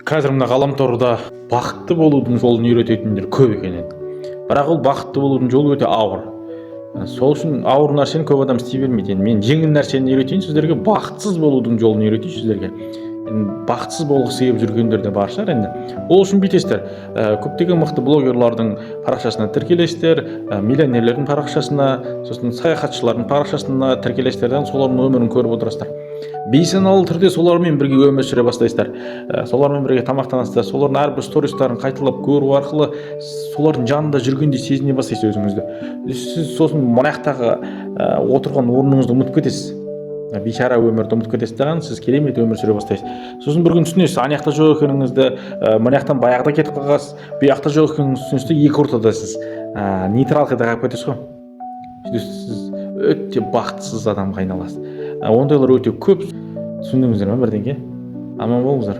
Қазір мына ғаламторда бақытты болудың жолын үйрететіндер көп екен енді. Бірақ ол бақытты болудың жолы өте ауыр. Сол үшін ауыр нәрсені көп адам істей бермейді. Енді мен жеңіл нәрсені үйретейін сіздерге, бақытсыз болудың жолын үйретейін сіздерге. Енді бақытсыз болғысы келіп жүргендер де бар шығар енді. Ол үшін бүйтесіздер: көптеген мықты блогерлардың парақшасына тіркелесіздер, миллионерлердің парақшасына, сосын саяхатшылардың парақшасына тіркелесіздер де, солардың өмірін көріп отырасыздар. Бейсаналы түрде солармен бірге өмір сүре бастайсыздар. Солармен бірге тамақтанасыздар, солардың әрбір стористарын қайталап көру арқылы солардың жанында жүргендей сезіне бастайсыз өзіңізді. Сіз сосын мына жақтағы отырған орныңызды ұмытып кетесіз, бейшара өмірді ұмытып кетесіз дағы, сіз керемет өмір сүре бастайсыз. Сосын бір күн түсінесіз ана жақта жоқ екеніңізді, мына жақтан баяғыда кетіп қалғансыз, бұл жақта жоқ екеніңізді түсінесіз де, екі ортадасыз, нейтралкада қалып кетесіз ғой. Сөйтіп сіз өте бақытсыз адамға айналасыз. Ондайлар өте көп. Түсіндіңіздер ма бірдеңке? Аман болыңыздар.